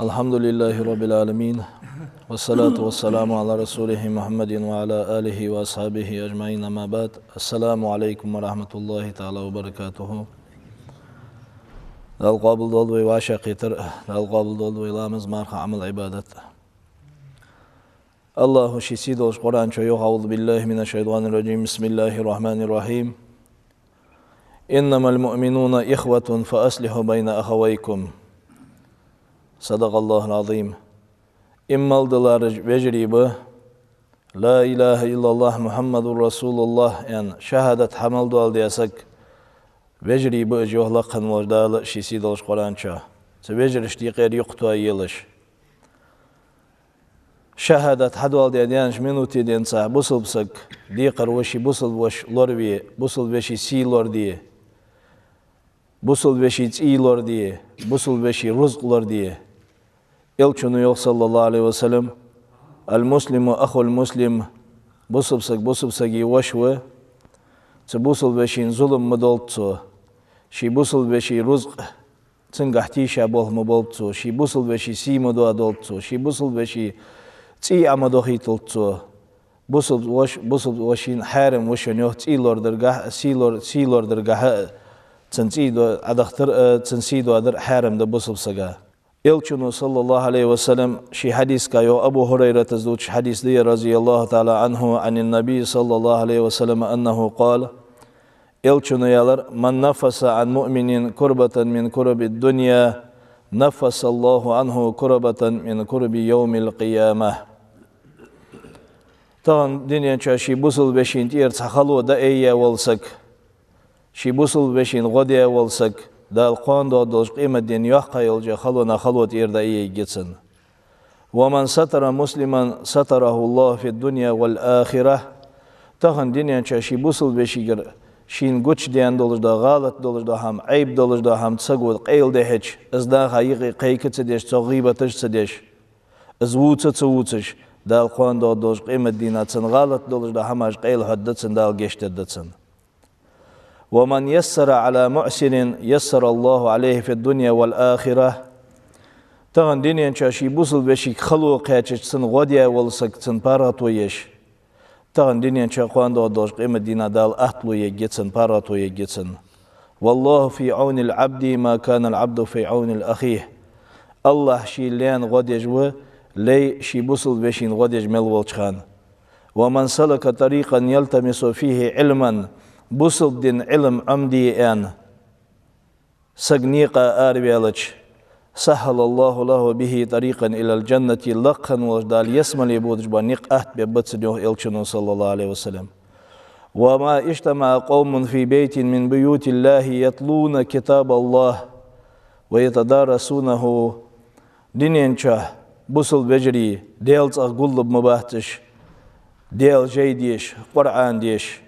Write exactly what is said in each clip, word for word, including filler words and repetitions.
الحمد لله رب العالمين، والصلاة والسلام على رسوله محمد وعلى آله وأصحابه أجمعين، أما بعد. السلام عليكم ورحمة الله تعالى وبركاته. Дала къоабал долда вай вӀашагӀкхетар, Дала къоабал долда вай ламаз, марха, Ӏамал, Ӏибадат. АллахӀа ший сий долча Къуръан чу йоах: أعوذ بالله من الشيطان الرجيم. بسم الله الرحمن الرحيم. إنما المؤمنون إخوة فأصلحوا بين أخويكم. صدق الله العظيم. Иман диллараш вежарий ба, لا إله إلا الله محمد رسول الله аьнна, шахӀадат хьа мел доаладаь саг вежарий ба уж, йоах лакха волча Дала ший сий долча Къуръан чу. Цу вежарашта юкъера юкъ тоаелаш. ШахӀадат хьадоаладаь даьннача минуте денз цхьа бусалба саг декхар ва ший бусалба воша лораве, бусалба веший сий лораде, бусалба веший цӀий лораде, бусалба веший рузкъ лораде. Элчано йоах, صلى الله عليه وسلم: المسلم أخو المسلم, бусалба саг бусалба сага воша ва, цу бусалба вешийна зулам ма долда цо, ший бусалба веший рузкъ цунгахьа тийша болх ма болба цо, ший бусалба веший сий ма доадолда цо, ший бусалба веший цӀий Ӏо ма дохийталда цо. Бусалба воша бусалба вешийна хьарам ва шоана, йоах, цӀий лорадаргахьа, сий лор-, сий лорадаргахьа, цун цӀий до-, Ӏодахийтар а, цун сий доадар а хьарам да бусалба сага. Элчано, صلى الله عليه وسلم, ший хьадисага йоах, Абу ХӀурайрата дувцача хьадиса да ер, رضي الله تعالى عنه عن النبي صلى الله عليه وسلم أنه قال: Элчано аьлар: من نفس عن مؤمن كربة من كرب الدنيا نفس الله عنه كربة من كرب يوم القيامة. Тахан дунен чу ший бусалба вешийна тӀера цхьа хало дӀаайяь вола саг, ший бусалба вешийна гӀо даь вола саг, Дала кхоана доагӀаш долча къематдийнахьа йоккха йолча халонех хало тӀера дӀаайергья цунна. ومن ستر مسلما ستره الله في الدنيا والآخرة. Тахан дунен чу ший бусалба вешийгара шийна гучадаьнна долаш дола гӀалат долаш дола хӀама, Ӏайб долаш дола хӀама саго къайладехьача, из наха юкъе кхайка ца деш, цох гӀийбаташ ца деш, из вувца ца вувцаш, Дала кхоана доагӀаш долча къематдийнахьа цун гӀалат долаш дола хӀамаш къайлахьоргда цунна, Дала гешт дергда цунна. ومن يسر على معسر يسر الله عليه في الدنيا والآخرة. Тахан дунен чу ший бусалба вешийга хало кхаьчача цунна гӀо даь вола саг, цунна паргӀато еш, тахан дунен чу кхоана доагӀаш долча къематдийнахьа Дала аттало ергья цунна, паргӀато ергья цунна. والله في عون العبد ما كان العبد في عون أخيه. АллахӀ ший лайна гӀо деш ва, лай ший бусалба вешийна гӀо деш мел волча хана. ومن سلك طريقا يلتمس فيه علما. Бусалба дина Ӏилма Ӏомаде аьнна саг никъа араваьлча, سهل الله له به طريقا إلى الجنة. Лакха волча Дала ялсмале бодаш бола никъ атта бергба цунна, йоах Элчано, صلى الله عليه وسلم. وما اجتمع قوم في بيت من بيوت الله يتلون كتاب الله ويتدارسونه. Дунен чу бусалба вежарий Даьла цӀагӀа гуллургба ма бац уж, Даьла жай деш, Къуръан деш,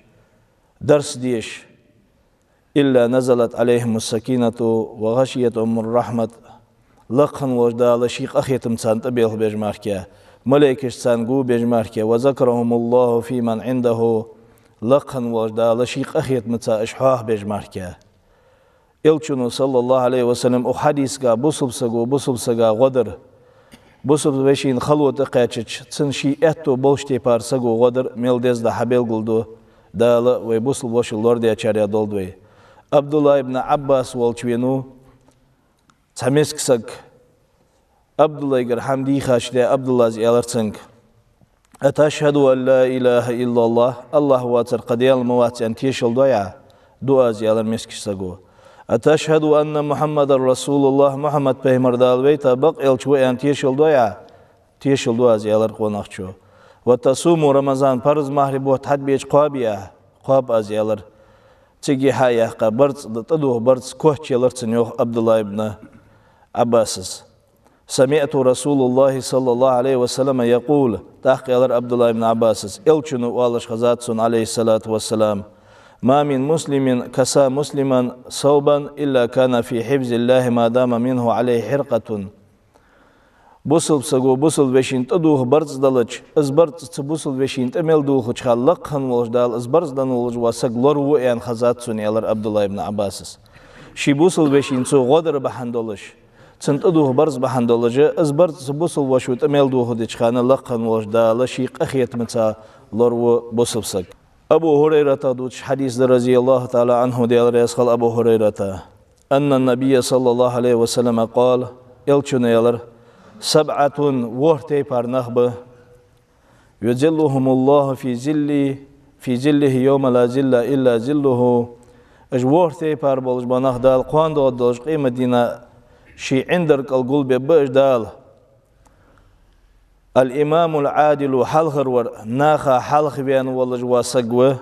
дарс деш. إلا نزلت عليهم السكينة وغشيتهم الرحمة. Лакха волча Дала ший къахетам царна тӀабелхабеш мара, малейкаш царна губеш мара, وذكرهم الله فيمن عنده. Лакха волча Дала ший къахетамца уж хьоахабеш мара. Элчано, صلى الله عليه وسلم, укх хьадисага бусалба саго бусалба сага гӀо дар, бусалба вешийна хало тӀакхаьчача, цунна ший аьттув болча тайпара саго гӀо дар мел деза да хьабелгалду. Дала вай бусалба вошал лорадечарех долда вай. Ӏабдуллахь ибн Ӏаббас волча венав цхьа миска саг. Ӏабдуллайгара хӀама дийхача, Ӏабдуллас аьлар цунга: أتشهد أن لا إله إلا الله؟ АллахӀ воацар кхы Даьла ма вац аьнна тешал дой Ӏа? Ду аз, аьлар мискача саго. أتشهد أن محمدا رسول الله؟ Мухьаммад пайхамар Дала вайта бакъ элча ва аьнна тешал дой Ӏа? Тешал ду аз, аьлар къонахчо. وتصوم رمضان؟ Парз мархий бутт хьатӀабеча кхоабий Ӏа? Кхоаб аз, аьлар. Цига хьаяьккха барзкъа, тӀадувха барзкъа коч елар цунна, йоах Ӏабдуллахь ибн Ӏаббаса. سمعت رسول الله صلى الله عليه وسلم يقول. ТӀаккха аьлар Ӏабдуллахь ибн Ӏаббаса: Элчано оалаш хезад сона, عليه الصلاة والسلام: ما من مسلم كسا مسلما ثوبا إلا كان في حفظ الله ما دام منه عليه حرقة. Бусалба саго бусалба вешийна тӀадувха барзкъа делча, из барзкъа цу бусалба вешийна тӀа мел дувхача хана, лакха волча Дала из барзкъа денна волаш вола саг лораву аьнна хезад сона, аьлар Ӏабдуллахь ибн Ӏаббаса. Ший бусалба вешийна цо гӀо дар бахьан долаш, Цунна тӀадувха барзкъа бахьан долаш, из барзкъа цу бусалба вошийна тӀа мел дувхаш дича хана, лакха волча Дала ший къахетамца лораву бусалба саг. Абу ХӀурайрата дувцаш хьадис да, رضي الله تعالى عنه, Даьла раьза хилва Абу ХӀурайрата, أن النبي صلى الله عليه وسلم قال, Элчано аьлар: سبعة, ворхӀ тайпара нах ба, يظلهم الله في ظله، في ظله يوم لا ظل إلا ظله. Уж ворхӀ тайпара болаш бола нах Дала кхоана доагӀаш долча къематдийнахьа ший Ӏиндар кӀал гулбергба уж Дала. الإمام العادل, хьалхарвар, наха хьалхаваьнна волаш вола саг ва.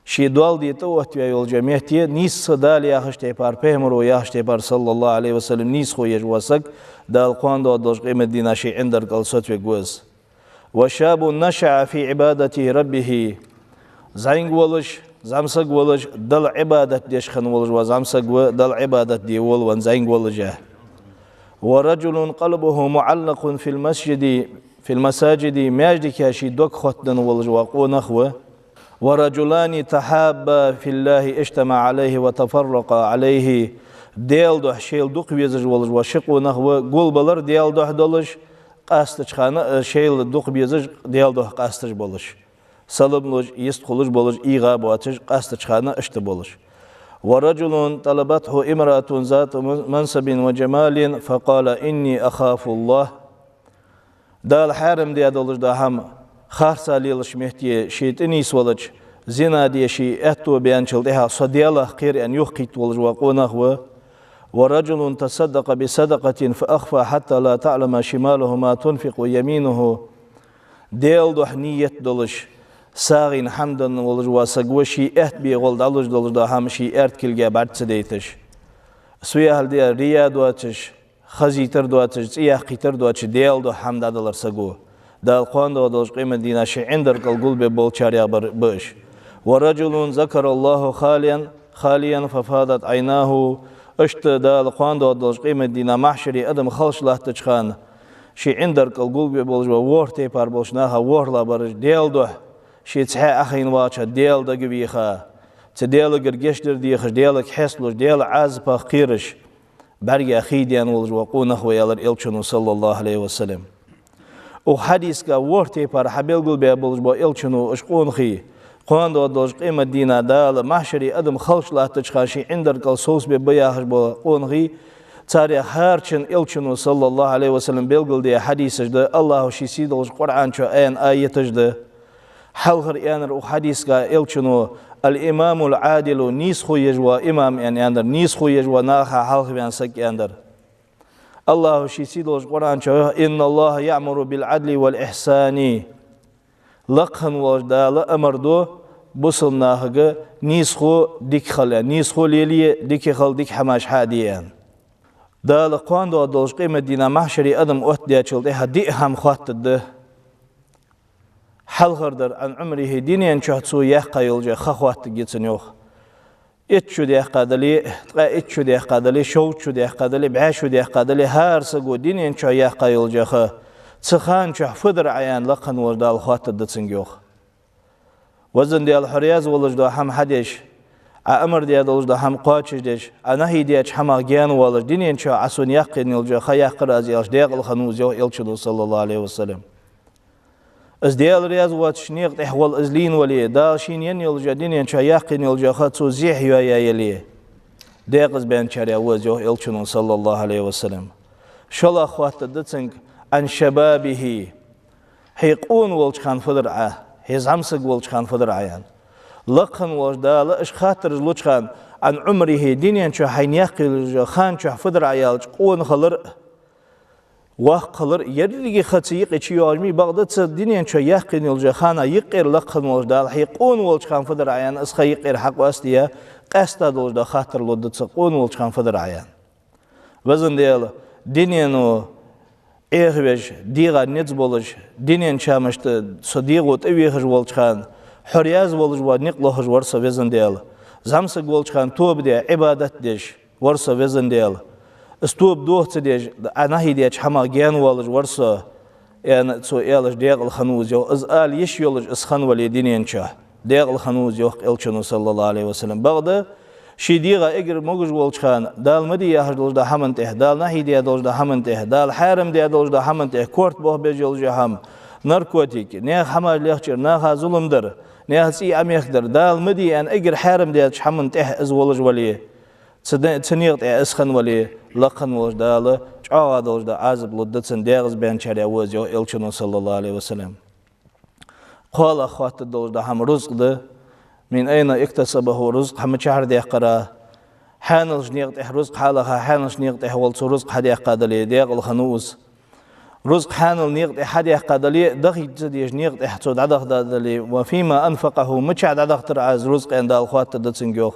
Ший доал де тӀаоттаваь йолча метте нийсса Дала яхача тайпара, пайхамара яхача тайпара, صلى الله عليه وسلم, нийсхо еш вола саг, Дала кхоана доагӀаш долча къематдийнахьа ший Ӏиндар кӀал соцавергва из. وشاب نشأ في عبادة ربه. ЗӀамига волаш, зӀамсаг волаш, Далла Ӏибадат деш хинна волаш вола зӀамсаг ва, Далла Ӏибадат де волавенна зӀамига волаш а. ورجل قلبه معلق في المسجد، في المساجد, маьждиге ший дог хоттаденна волаш вола къонах ва. ورجلان تحابا في الله اجتمعا عليه وتفرقا عليه. Даьла духьа шоайла дукха везаш волаш вола ши къонах ва, гулбалар Даьла духьа долаш, къаьстача хана а шоайла дукха безаш, Даьла духьа къаьсташ болаш. Салам луш, йистхулаш болаш, ийгӀа боацаш, къаьстача хана а иштта болаш. ورجل طلبته امرأة ذات منصب وجمال فقال: إني أخاف الله. Дала хьарам даь долаш дола хӀама харцахьа лелача метте ше тӀанийсвелча, зина де ший аьтто баьнначул тӀехьагӀа со Даьлах кхер аьнна юхакхийтта волаш вола къонах ва. ورجل تصدق بصدقة فأخفاها حتى لا تعلم شماله ما تنفق يمينه. Даьла духьа нийят долаш, сагӀийна хӀама денна волаш вола саг ва, ший аьтта бегӀал дӀалуш долаш дола хӀама ший аьрда кулга бӀарга ца дайташ. Цу яхьал де рия доацаш, хазийтар доацаш, цӀи яккхийтар доацаш, Даьла духьа хӀама дӀадалар саго. Дала кхоана доагӀаш долча къематдийнахьа ший Ӏиндар кӀал гулбергболчарех ба уж. ورجل ذكر الله خاليا، خاليا ففاضت عيناه. Иштта Дала кхоана доагӀаш долча къематдийнахьа махьшаре адам халш латтача хана, ший Ӏиндар кӀал гулбергболаш бола ворхӀ тайпара болча наха ворхӀлагӀбараш Даьла духьа, ше цхьаь Ӏохайна вагӀача Даьла дагавеха, цу Даьлагара гешт дар дехаш, Даьлага хьесталуш, Даьла Ӏазапах кхераш, бӀарга хий даьнна волаш вола къонах ва, аьлар Элчано, صلى الله عليه وسلم. Укх хьадисага ворхӀ тайпара хьабелгалбаь болаш бола Элчано уж къонахий, кхоана доагӀаш долча къематдийнахьа Дала махьшаре адам халш латтача хана ший Ӏиндар кӀал совцабергба яхаш бола къонахий, царех хӀарчун Элчано, صلى الله عليه وسلم, белгалдаь хьадисаш да, АллахӀа ший сийдолча Къуръан чу аьнна аяташ да. Хьалхара аьннар укх хьадисага Элчано: الإمام العادل, нийсхо еш вола имам аьнна аьннадар, нийсхо еш вола наха хьалхаваьнна саг аьннадар. АллахӀа ший сийдолча Къуръан чу йоах: إن الله يأمر بالعدل والإحسان. Лакха волча Дала амар ду бусалба нахага нийсхо, дика хила, нийсхо лелае, дика хила, дика хӀамаш хьаде аьнна. Дала кхоана доагӀаш долча къематдийнахьа махьшаре адам оттадаьчул тӀехьагӀа диъ хӀама хоаттаргда. Хьалхардар, عن عمره, дунен чу цо яьккха йолча ха хоаттаргья цунна, йоах. Итт шу даьккха дале, ткъаь итт шу даьккха дале, шовзткъа шу даьккха дале, бӀаь шу даьккха дале, хӀара саго дунен чу яьккха йолча ха, цу хана чу фу дир Ӏа аьнна, лакха волча Дала хоаттаргда цунга, йоах. Везан Даьла, хьо раьза волаш дола хӀама хьадеш, Ӏа амар даь долаш дола хӀама кхоачашдеш, Ӏа нахьи даьча хӀамах гаьнавоалаш, дунен чу Ӏа сона яьккхина йолча ха яккхар аз аьлча, декъала хиннав из, йоах Элчано, صلى الله عليه وسلم. Из Даьла раьза воацача наькъа тӀехьа вала из лийнавале, Дала шийна енна йолча дунен чу яьккхина йолча ха цо зехьа йоаяь яле, декъаза баьнначарех ва из, йоах Элчано, صلى الله عليه وسلم. ШоллагӀа хоаттаргда цунга: عن شبابه. Хье къона волча хана фу дир Ӏа, хье зӀамсаг волча хана фу дир Ӏа аьнна. Лакха волча Дала уж хаттараш луча хана, عن عمره, дунен чу хьайна яьккха йолча хана чу фу дир Ӏа аьлча, къона хилар, воккха хилар, еррига ха цу юкъе чуйоагӀаш ма йий, бакъда цу дунен чу яьккхина йолча хана юкъера лакха волча Дала хье къона волча хана фу дир Ӏа аьнна, из ха юкъера хьакъоастаяь, къаьстта долаш дола хаттар лургда цунга, къона волча хана фу дир Ӏа аьнна. Везан Даьла, дунено Ӏехавеш, дегӀа низ болаш, дунен чамашта со дегӀо тӀавехаш волча хана, хьо раьза волаш вола никъ лохаш вар со, Везан Даьла. ЗӀамсаг волча хана тоба де, Ӏибадат деш вар со, Везан Даьла. Из тоба дохаца деш, Ӏа нахьи даьча хӀамах гаьнавоалаш вар со, аьнна, цо аьлча, декъала хиннав из, йоах. Из ала йиш йолаш из хиннавале дунен чу, декъала хиннав из, йоах Элчано, صلى الله عليه وسلم. Бакъда Ший дегӀа эггара могаш волча хана, Дала ма де яхаш долаш дола хӀаман тӀехьа, Дала нахьий даь долаш дола хӀаман тӀехьа, Дала хьарам даь долаш дола хӀаман тӀехьа, корта болх беш йолаш йола хӀама, наркотики, наьха хӀамаш лехчар, наха зулам дар, наьха цӀий Ӏомехкадар, Дала ма де аьнна эггара хьарам даьча хӀаман тӀехьа из волаш вале, цу де-, цу некъа тӀа из хинна вале, лакха волаш Дала чӀоагӀа долаш дола Ӏазап лургда цунна, дегӀаза баьнначарех ва из, йоах Элчано, саллаллахӀу Ӏалайхи ва саллам. КхоалагӀа хоаттаргдолаш дола хӀама рузкъ да. من أين اكتسبه, рузкъ хьа мичахьара даьккхар. Хьаьнала некъа тӀа рузкъ хьалаха, хьаьнала некъа тӀа вола цо рузкъ хьадаьккха дале, декъала хиннав из. Рузкъ хьаьнала некъа тӀа хьадаьккха дале, дахийта ца дезаш некъа тӀа цо дӀадаха дале, وفيما أنفقه, мичахьа дӀадахийтар Ӏа из рузкъ аьнна Дала хоаттаргда цунга, йоах.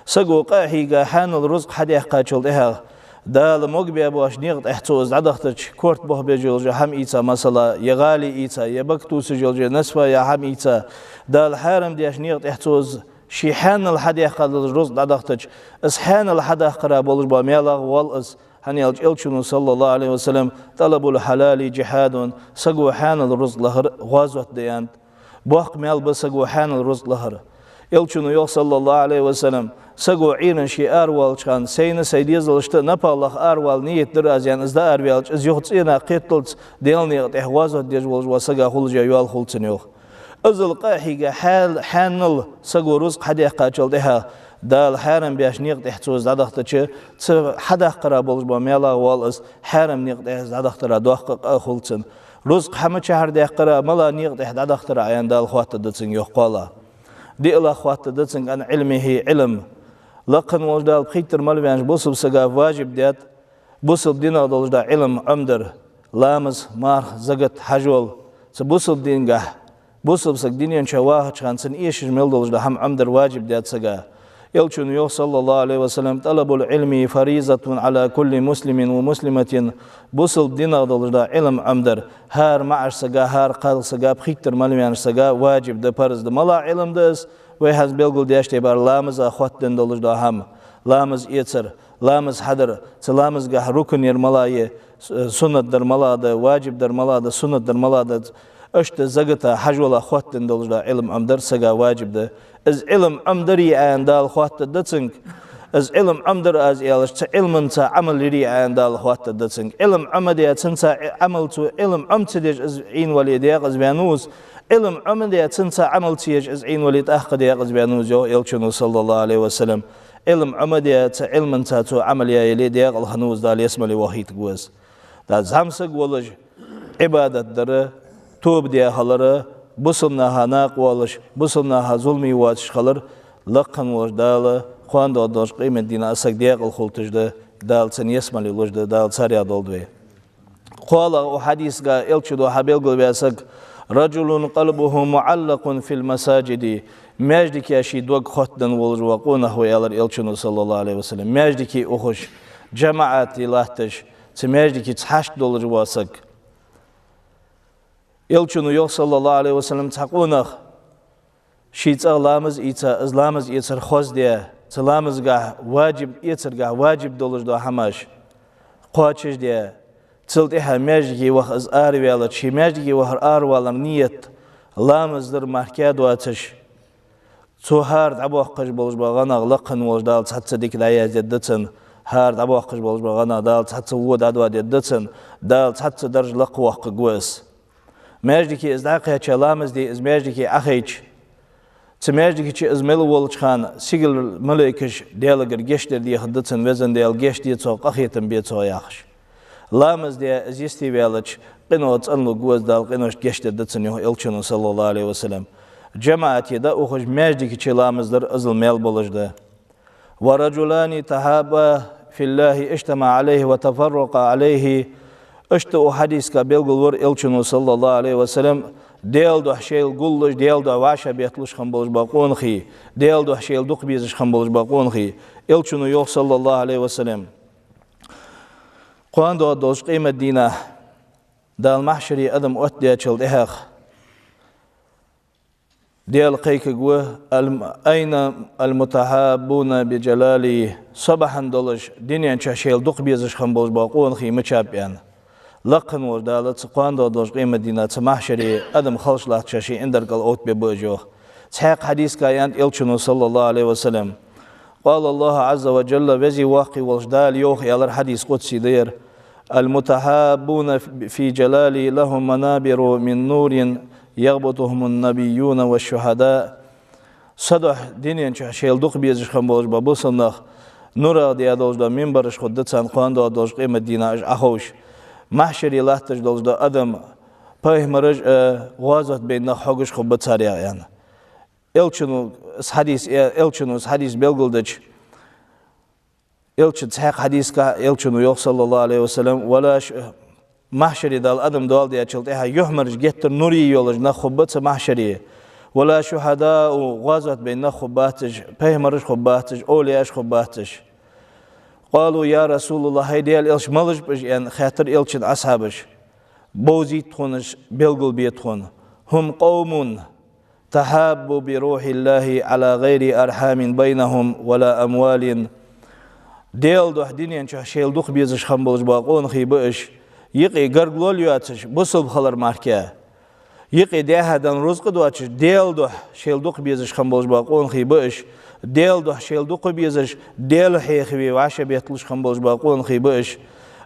Саго къа а хьийга хьаьнала рузкъ хьадаьккхачул тӀехьагӀа, Дала могабаь болча некъа тӀа цо из дӀадахийтача, корта болх беш йола хӀама ийца, масала, е гӀали ийца, е бага тувсаш йола насфа яха хӀама ийца, Дала хьарам даьча некъа тӀа цо из ший хьаьнала хьадаьккха долаш рузкъ дӀадахийтача, из хьаьнала хьадаккхара болаш бола маьлагӀа воал из, хӀана аьлча Элчано, саллаллахӀу Ӏалайхи ва саллам, طلب الحلال جهاد, саго хьаьнала рузкъ лахар гӀазот да аьннад. Боккха маьл ба саго хьаьнала рузкъ лахар. Элчано йоах, саллаллахӀу Ӏалайхи ва саллам, саго Ӏуйрийна ше араваьлча хана, сайна сай дезалашта напагӀа лаха аравала нийят дир аз аьнна, из дӀаараваьлча, из юха цӀена кхеталца Даьла некъа тӀа гӀазот деш волаш вола сага хулаш йола йоал хул цунна, йоах. Иззал къа а хьийга хьаь-, хьаьнала саго рузкъ хьадаьккхачул тӀехьагӀа, Дала хьарам баьча некъа тӀа цо из дӀадахийтача, цу хьадаккхара болаш бола маьлагӀа воал из, хьарам некъа тӀа из дӀадахийтара доккха къа а хул цунна. Рузкъ хьа мичахьара даьккхар, малагӀа некъа тӀа дӀадахийтар Ӏа аьнна Дала хоаттаргда цунга, йоах, кхоалагӀа. ДиълагӀа хоаттаргда цунга: عن علمه, Ӏилма. Лакха волаш Дала пхийттара мел ваьннача бусалба сага важиб даьд бусалба динах долаш дола Ӏилма Ӏомадар, ламаз, марха, закат, хьажол. Цу бусалба динагахьа, бусалба саг дунен чу вахача хана цунна эшаш мел долаш дола хӀама Ӏомадар важиб даьд сага. Элчано йоах, саллаллахӀу Ӏалайхи ва саллам: طلب العلم فريضة على كل مسلم ومسلمة. Бусалба динах долаш дола Ӏилма Ӏомадар хӀара маӀача сага, хӀара кхалха сага, пхийттара мел ваьннача сага важиб да, парз да. МалагӀа Ӏилма да из? Вай хӀанз белгалдеш тайпара ламаза хоттаденна долаш дола хӀама. Ламаз эцар, ламаз хьадар, цу ламазагахьа рукн яр малагӀа я, с-, суннат дар малагӀа да, важиб дар малагӀа да, суннат дар малагӀа да, иштта заката, хьажола хоттаденна долаш дола Ӏилма Ӏомадар сага важиб да. Из Ӏилма Ӏомадаре Ӏа аьнна Дала хоаттаргда цунга. Из Ӏилма Ӏомадар аз аьлча, цу Ӏилманца Ӏамал яре Ӏа аьнна Дала хоаттаргда цунга. Ӏилма Ӏомадаь, цунца Ӏамал цо, Ӏилма Ӏома ца деш из Ӏийна вале, декъаза ваьннав из. Ӏилма Ӏомадаь, цунца Ӏамал ца еш из Ӏийна вале, тӀаккха декъаза ваьннав из, йоах Элчано, саллаллахӀу Ӏалайхи ва саллам. Ӏилма Ӏомадаь, цу Ӏилманца цо Ӏамал яь яле, декъала хиннав из, Дала ялсмале вахийтаргва из. ТӀаккха зӀамсаг волаш, Ӏибадат дар, тоба даь хилар, бусалба наха накъавоалаш, бусалба наха зуламе воацаш хилар, лакха волаш Дала кхоана доагӀаш долча къематдийнахьа из саг декъала хулийташ да, Дала цунна ялсмале луш да, Дала царех долда вай. КхоалагӀа укх хьадисага Элчано хьабелгалваь саг: رجل قلبه معلق في المساجد. Маьждиге ший дог хоттаденна волаш вола къонах ва, аьлар Элчано, саллаллахӀу Ӏалайхи ва саллам. Маьждиге ухаш, жамаӀате латташ, цу маьждигаца хьашт долаш вола саг. Элчано йоах, саллаллахӀу Ӏалайхи ва саллам, цхьа къонах, ший цӀагӀа ламаз ийца, из ламаз эцар хоздаь, цу ламазагахьа важиб, эцаргахьа важиб долаш дола хӀамаш кхоачашдаь, цул тӀехьагӀа маьждиге ваха из араваьлча, ший маьждиге вахар аравалара нийят ламаз дар мара кхы доацаш, цо хӀара дӀабоаккхаш болаш бола гӀанагӀ лакха волаш Дала цхьацца дика дӀаяздергда цунна, хӀара дӀабоаккхаш болаш бола гӀанагӀ Дала цхьацца во дӀадоадергда цунна, Дала цхьацца дарж лакхавоаккхаргва из. Маьждиге из дӀакхаьча, ламаз де из маьждиге Ӏохайча, цу маьждига чу из мел волча хана сигала малайкаш Даьлагара гешт дар дехаргда цунна: «Везан Даьла, гешт де цох, къахетам бе цох», — яхаш. Ламаз даь из йисте ваьлча, къиношта цӀенлургва из, Дала къиношта гешт дергда цунна, йоах Элчано, саллаллахӀу Ӏалайхи ва саллам. ЖамаӀате дӀаухаш маьждига чу ламаз дар иззал маьл болаш да. ورجلان تحابا في الله اجتمعا عليه وتفرقا عليه. Иштта укх хьадисага белгалвир Элчано, саллаллахӀу Ӏалайхи ва саллам, Даьла духьа шоайла гуллуш, Даьла духьа вӀашагӀбетталуш хинна болаш бола къонахий, Даьла духьа шоайла дукха безаш хинна болаш бола къонахий. Элчано йоах, саллаллахӀу Ӏалайхи ва саллам: кхоана доагӀаш долча къематдийнахьа, Дала махьшаре адам оттадаьчул тӀехьагӀа, Даьла кхайкаргва: «أين المتحابون بجلالي؟» Со бахьан долаш дунен чу шоайла дукха безаш хинна болаш бола къонахий мичаб аьнна. Лакха волаш Дала цу кхоана доагӀаш долча къематдийнахьа, цу махьшаре адам халш латтача ший индаргал оттабергба уж, йоах. Цхьаькха хьадисага аьннад Элчано, саллаллахӀу Ӏалайхи ва саллам: قال الله عز وجل, Веза-Воккха волча Дала йоах, аьлар, хьадис къудси да ер: المتحابون في جلالي لهم منابر من نور يغبطهم النبيون والشهداء. Са духьа дунен чу шоайла дукха безаш хинна болаш бола бусалба нах нурах даь долаш дола минбараш хургда царна кхоана доагӀаш долча къематдийнахьа уж Ӏоховш. Махьшаре латташ долаш дола адам пайхамараш а, гӀазот баь нах хьогаш хургба царех, аьнна. Элчано из хьадис, э, Элчано из хьадис белгалдича, Элчан цхьаькха хьадиса тӀа Элчано йоах, صلى الله عليه وسلم: ولا ش-, махьшаре Дала адам доаладаьчул тӀехьагӀа юхьмараш геттара нуре йолаш нах хургбац махьшаре. ولا شهداء, гӀазот баь нах хургбац уж, пайхамараш хургбац уж, овлияаш хургбац уж. قالوا: يا رسول الله, хӀай Даьла Элча, малаш ба уж, аьнна, хаьттар Элчанна асхьабаша. Бовзийта тхона уж, белгалбе тхона. هم قوم تحابوا بروح الله على غير أرحام بينهم ولا أموال. Даьла духьа дунен чу шоайла дукха безаш хинна болаш бола къонахий ба уж, юкъе гаргало йоацаш, бусалба хилар мара. Юкъе даьхьа денна рузкъа доацаш, Даьла духьа шоайла дукха безаш хинна болаш бола къонахий ба уж, Даьла духьа шоайла дукха безаш, Даьла хьехаве вӀашагӀбетталуш хинна болаш бола къонахий ба уж.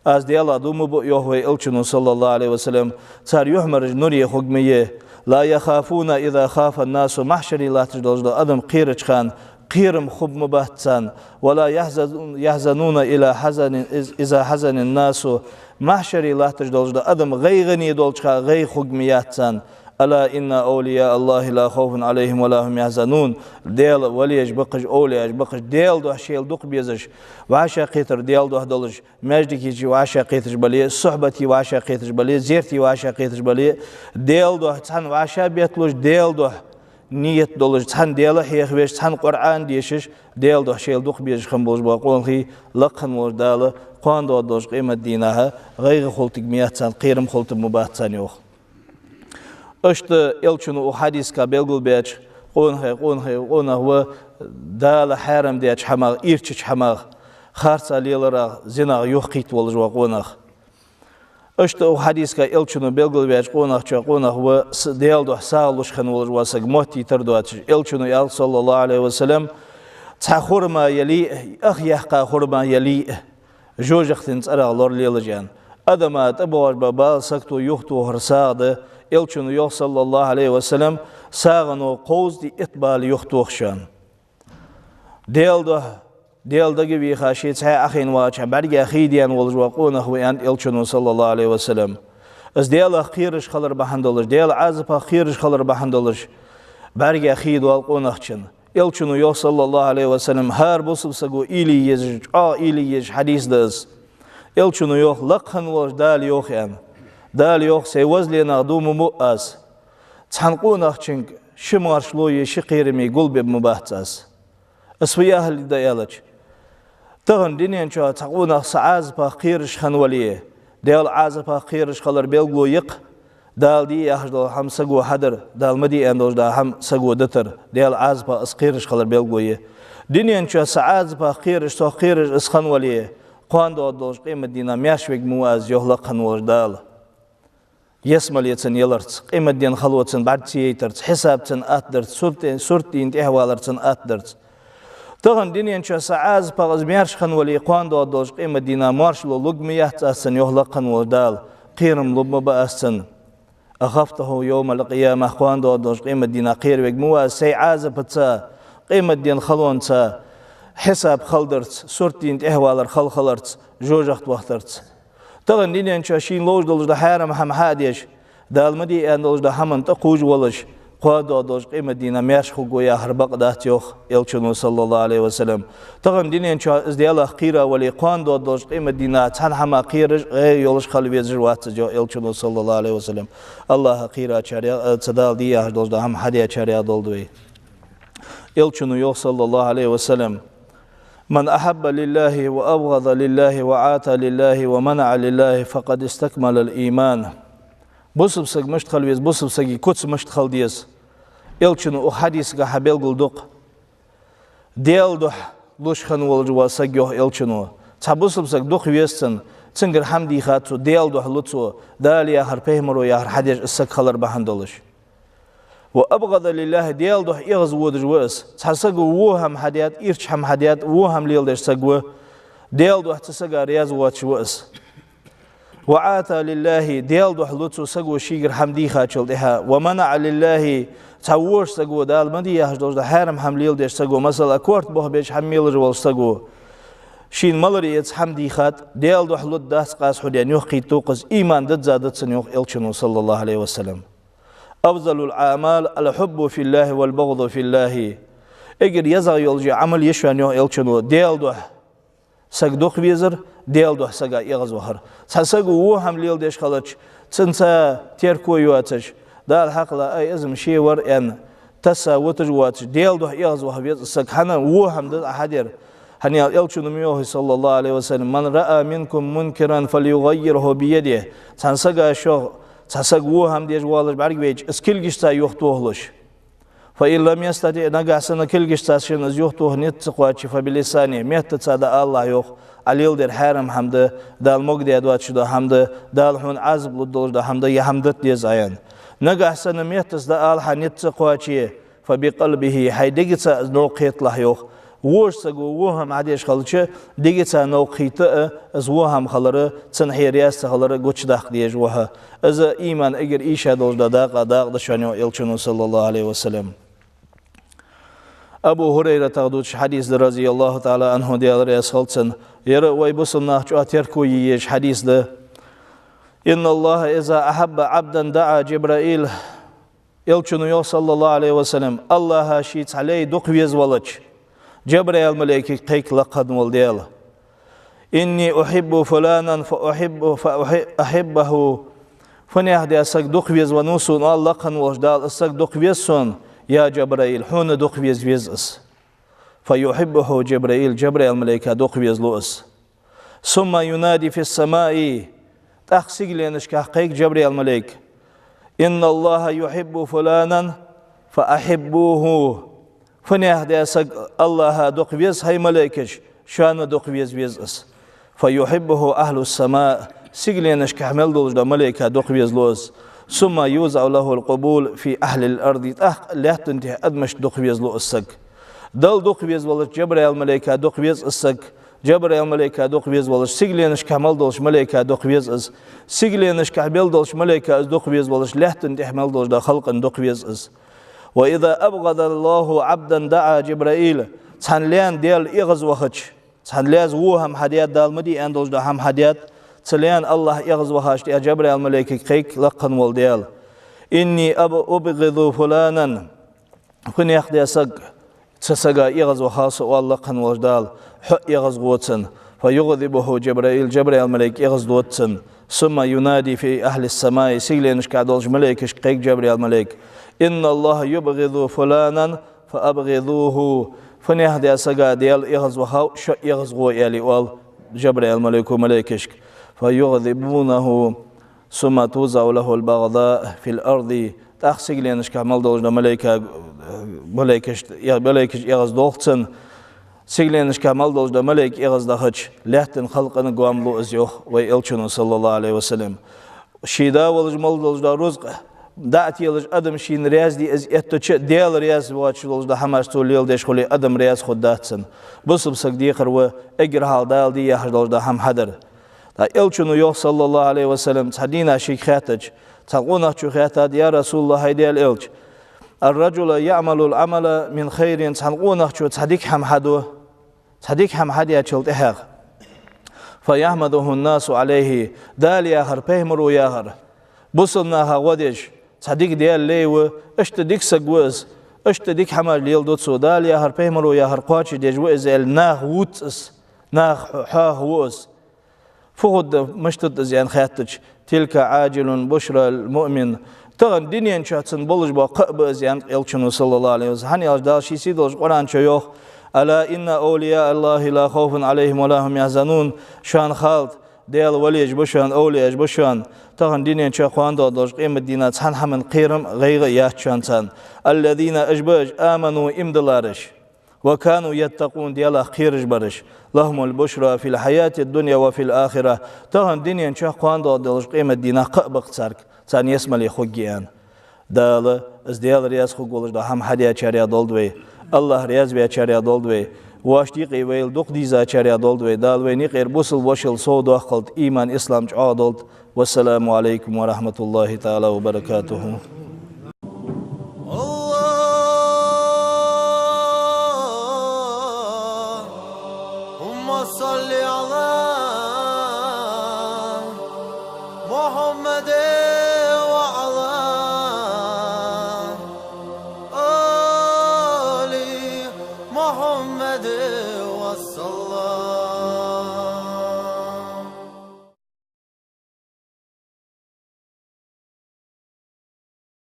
Аз Даьлах дув ма буъ, йоах вай Элчано, صلى الله عليه وسلم, цар юхьмараш нуре хургма я. لا يخافون إذا خاف الناس, махьшаре латташ долаш дола адам кхерача хана кхерам хург ма бац царна. ولا يحزن-, يحزنون إلى حزن, إذ-, إذا حزن الناس, махьшаре латташ долаш дола адам гӀайгӀане долча хана гӀайгӀа хург ма яц царна. ألا إن أولياء الله لا خوف عليهم ولا هم يحزنون. Даьла валеш ба-кх уж, овлияаш ба-кх уж, Даьла духьа шоайла дукха безаш, вӀашагӀкхетар Даьла духьа долаш, маьждиге чу вӀашагӀкхеташ бале, сухьбате вӀашагӀкхеташ бале, зерате вӀашагӀкхеташ бале, Даьла духьа цхьана вӀашагӀбетталуш, Даьла духьа нийят долаш, цхьана Даьла хьехавеш, цхьана Къуръан дешаш, Даьла духьа шоайла дукха безаш хинна болаш бола къонахий лакха хинна волча Дала кхоана доагӀаш долча къематдийнахьа гӀайгӀа хулийтарг ма яц царна, кхерам хулийтарг ма бац царна, йоах. Иштта Элчано укх хьадиса тӀа белгалбаьча къонахий, къонахий, къонах ва Дала хьарам даьча хӀамах, ийрчача хӀамах, харцахьа леларах, зинах юхакхийтта волаш вола къонах. Иштта укх хьадиса тӀа Элчано белгалваьча къонахчох къонах ва с-, Даьла духьа сагӀа луш хинна волаш вола саг, моттийтар доацаш. Элчано аьлар, صلى الله عليه وسلم: цхьа хурма яле а, ах яьккха хурма яле а, жожагӀатен цӀерах лоралелаш, аьнна. Адама тӀабоагӀаш бола бала сагото юхатохар сагӀа да. Элчано йоах, صلى الله عليه وسلم: сагӀано кховзткъеи итт бала юхатох шоана. Даьла духьа, Даьла дагавеха, ше цхьаь Ӏохайна вагӀача бӀарга хий даьнна волаш вола къонах ва, аьннад Элчано, صلى الله عليه وسلم. Из Даьлах кхераш хилар бахьан долаш, Даьла Ӏазапах кхераш хилар бахьан долаш, бӀарга хий доал къонахчун. Элчано йоах, صلى الله عليه وسلم, хӀара бусалба саго уйла е езаш, чӀоагӀа уйла е езаш хьадис да из. Элчано йоах, лакха хинна волча Дала йоах, аьнна. Дала йоах: сай вазленах дув ма буъ аз. Цхьан къонахчунга ши моаршало е ши кхераме гулбергма бац аз. Из фу яхилга да аьлча, тахан дунен чу цхьа къонах са Ӏазапах кхераш хинна вале, Даьла Ӏазапах кхераш хилар белгало я-кх Дала де яхаш дола хӀама саго хьадар, Дала ма де аьнна долаш дола хӀама саго дитар, Даьла Ӏазапах из кхераш хилар белгало я. Дунен чу са Ӏазапах кхераш, сох кхераш из хинна вале, кхоана доагӀаш долча къематдийнахьа маьрша вергма ва аз, йоах лакха хинна волча Дала. Ялсмале цун яларца, къематден хало цун бӀарг ца яйтарца, хьисап цун аттадарца, сурте-, суртдийнахьа тӀехвалар цун аттадарца. Тахан дунен чу са Ӏазапах из маьрша хинна вале, кхоана доагӀаш долча къематдийнахьа моаршало лургма яц аз цунна, йоах лакха хинна волча Дала, кхерам лургма ба аз цунна. أخفته يوم القيامة, кхоана доагӀаш долча къематдийнахьа кхеравергма ва аз сай Ӏазапаца, къематден халонца, хьисап хиларца, суртдийнахьа тӀехвалар хала хиларца, жожагӀате вахийтарца. Тахан дунен чу шийна ловш долаш дола хьарам хӀама хьа а деш, Дала ма де аьнна долаш дола хӀаман тӀакхувш волаш, кхоана доагӀаш долча къематдийнахьа маьрша хургва яхар бакъ дац, йоах Элчано, صلى الله عليه وسلم. Тахан дунен чу из Даьлах кхийра вале, кхоана доагӀаш долча къематдийнахьа цхьан хӀамах кхераш, гӀайгӀа йолаш хила везаш вац из, йоах Элчано, صلى الله عليه وسلم. АллахӀах кхийрачарех, э, цу Дала де яхаш долаш дола хӀама хьадечарех долда вай. Элчано йоах, صلى الله عليه وسلم: من أحب لله وأبغض لله وأعطى لله ومنع لله فقد استكمل الإيمان. Бусалба саг мишта хила веза, бусалба сага куц мишта хила деза, Элчано укх хьадиса тӀа хьабелгалду-кх. Даьла духьа луш хинна волаш вола саг, йоах Элчано. Цхьа бусалба саг дукха веза цунна, цунгара хӀама дийхад цо, Даьла духьа лу цо, Дала яхар, пайхамаро яхар хьадеш из саг хилар бахьан долаш. وأبغض لله, Даьла духьа эгӀазводаш ва из. Цхьа саго во хӀама хьадаьд, ирча хӀама хьадаьд, во хӀама леладеш саг ва, Даьла духьа цу сага раьза воацаш ва из. وعاتى لله, Даьла духьа лу цу саго шийгара хӀама дийхачул тӀехьагӀа. ومنع لله, цхьа воша саго, Дала ма де яхаш долаш дола хьарам хӀама леладеш саго, масала, корта бохабеш хӀама мелаш волаш саго, шийна малар эца хӀама дийхад, Даьла духьа лу дац къас хьу ден, йохкхийтту къаз, иман дадза дац цун, йоах Элчано, صلى الله عليه وسلم. أفضل الأعمال الحب في الله والبغض في الله. Эггара езагӀа йолаш Ӏамал я шоана, йоах Элчано, Даьла духьа саг дукха везар, Даьла духьа сага эгӀазвахар. Цхьа саго во хӀама леладеш хилча, цунца терко йоацаш, Дала хьакъала, ай, из-м ше вар аьнна, тасса вуташ воацаш, Даьла духьа эгӀазваха веза саг, хӀана, во хӀама да Ӏа хьадер. ХӀана аьлча Элчано ма йоахий, صلى الله عليه وسلم: من رأى منكم منكرا فليغيره بيده. Цхьан сага шох цхьа саг во хӀама деш воаллаш бӀаргавайча, из кулгашца юхатохалаш. فإن لم يستطع, нагахьа санна кулгашца шийна из юхатоха низ ца кхоаче, فبلسانه, меттаца дӀаалалахь, йоах, Ӏа леладер хьарам хӀама да, Дала могадаь доацаш дола хӀама да, Дала хьона Ӏазап лургдолаш дола хӀама да, ер хӀама дита деза Ӏа, аьнна. Нагахьа санна меттаца дӀаала хьа низ ца кхоаче, فبقلبه, хьай дегаца из новкъа кхеталахь, йоах. Воша саго во хӀама хьадеш хилча, дегаца новкъа хийтта а, из во хӀама хилар а, цунна хье раьза ца хилар а гучадаккха дезаш ва хьо. Из иман эггара ийша долаш дола дакъа, дакъа да шоана, йоах Элчано, صلى الله عليه وسلم. Абу ХӀурайратах дувцаш хьадис да, رضي الله تعالى عنه, Даьла раьза хилва цунна. Ер а вай бусалба наха чӀоагӀа терко е езаш хьадис да. إن الله إذا أحب عبدا دعا جبرائيل. Элчано йоах, صلى الله عليه وسلم: АллахӀа ший цхьа лай дукха везавалча, Джабраил-малейкага кхайк лакха хинна вола Даьла: إني أحب فلانا فأحب، فأحبه. Фу нах да саг дукха везавеннав сона, оал лакха хинна волаш Дала, из саг дукха веза сона, я Джабраил, хьона дукха веза веза из. فيحبه جبريل, Джабраил-малейка дукха везалу из. ثم ينادي في السماء, тӀаккха сигаленашка кхайк Джабраил-малейк: إن الله يحب فلانا فأحبوه. Фу нах да саг АллахӀа дукха веза, хӀай малейкаш, шоана дукха веза веза из. فيحبه أهل السماء, сигаленашка мел долаш дола малейка дукха везалу из. ثم يوضع له القبول في أهل الأرض, тӀаккха лаьттан тӀа адамашта дукха везалу из саг. Далла дукха везавалча Джабраил-малейка дукха веза из саг. Джабраил-малейка дукха везавалча сигаленашка мел долча малейка дукха веза из. Сигаленашка мел долча малейка из дукха везавалча лаьттан тӀа мел долаш дола халкъа дукха веза из. وإذا أبغض الله عبدا دعا جبريل. Цхьан лаьна Даьла эгӀазвахача, цхьан лаьца во хӀама хьадаьд, Дала ма де аьнна долаш дола хӀама хьадаьд, цу лаьна АллахӀ эгӀазвахача тӀехьа Джабраил-малейкага кхайк лакха хинна вола Даьла: إني أب-، أبغض فلانا. Фу нах да саг, цу сага эгӀазвахав со, оал лакха хинна волаш Дала, хьо а эгӀазво цунна. فيغضبه جبريل, Джабраил-малейк эгӀаздода цунна. ثم ينادي في أهل السماء, сигаленашка долча малейкашка кхайк Джабраил-малейк: إن الله يبغض فلانا فأبغضوه. Фу нах да сага Даьла эгӀазвахав, шо а эгӀазво, аьле, оал Джабраил-малейко малейкашка. فيغضبونه ثم توضع له البغضاء في الأرض. ТӀаккха сигаленашка мел долаш дола малейка, малейкаш, малейкаш эгӀаздолх цунна. Сигаленашка мел долаш дола малейк эгӀаздахача, лаьттан халкъа гоама лу из, йоах вай Элчано, صلى الله عليه وسلم. Ший да волаш мел долаш дола рузкъа дӀа а телаш, адам шийна раьза де из эттача, Даьла раьза воацаш долаш дола хӀамаш цо леладеш хуле, адам раьза хургдац цунна. Бусалба саг декхар ва эггара хьалха Дала де яхаш долаш дола хӀама хьадар. ТӀаккха Элчано йоах, صلى الله عليه وسلم, цхьан дийнахьа шийга хаьттача, цхьан къонахчо хаьттад: يا رسول الله, хӀай Даьла Элча, الرجل يعمل العمل من خير, цхьан къонахчо цхьа дика хӀама хьаду, цхьа дика хӀама хьадаьчул тӀехьагӀа, فيحمده الناس عليه, Дала яхар, пайхамаро яхар, бусалба наха гӀо деш, цхьа дика Даьла лай ва, иштта дика саг ва из, иштта дика хӀамаш леладу цо, Дала яхар, пайхамаро яхар кхоачашдеш ва из, аьле, наха вувц из, наха хьоахаву из. Фу хургда, мишта да из, аьнна хаьттача, تلك عاجل بشرى المؤمن. Тахан дунен чу цунна болаш бола кхаъ ба из, аьннад Элчано, صلى الله عليه وسلم. ХӀана аьлча Дала ший сийдолча Къуръан чу йоах: ألا إن أولياء الله لا خوف عليهم ولا هم يحزنون. Шоана халда, Даьла валеш ба шоана, овлияаш ба шоана, тахан дунен чу кхоана доагӀаш долча къематдийнахьа цхьан хӀаман кхерам а, гӀайгӀа а яц шоана царна. الذين, уж ба уж, آمنوا, иман диллараш, وكانوا يتقون, Даьлах кхераш бараш. لهم البشرى في الحياة الدنيا وفي الآخرة. Тахан дунен чу кхоана доагӀаш долча къематдийнахьа кхаъ ба-кх царга, царна ялсмале хургья, аьнна. Дала из Даьла раьза хургволаш дола хӀама хьадаьчарех долда вай. АллахӀ раьза ваьчарех долда вай. Воашта юкъе вайл дукха дийзачарех долда вай. Дала вайна юкъера бусалба вошал совдоаккхалда, иман, ислам чӀоагӀа долда. والسلام عليكم ورحمة الله تعالى وبركاته. اللهم صل على محمد.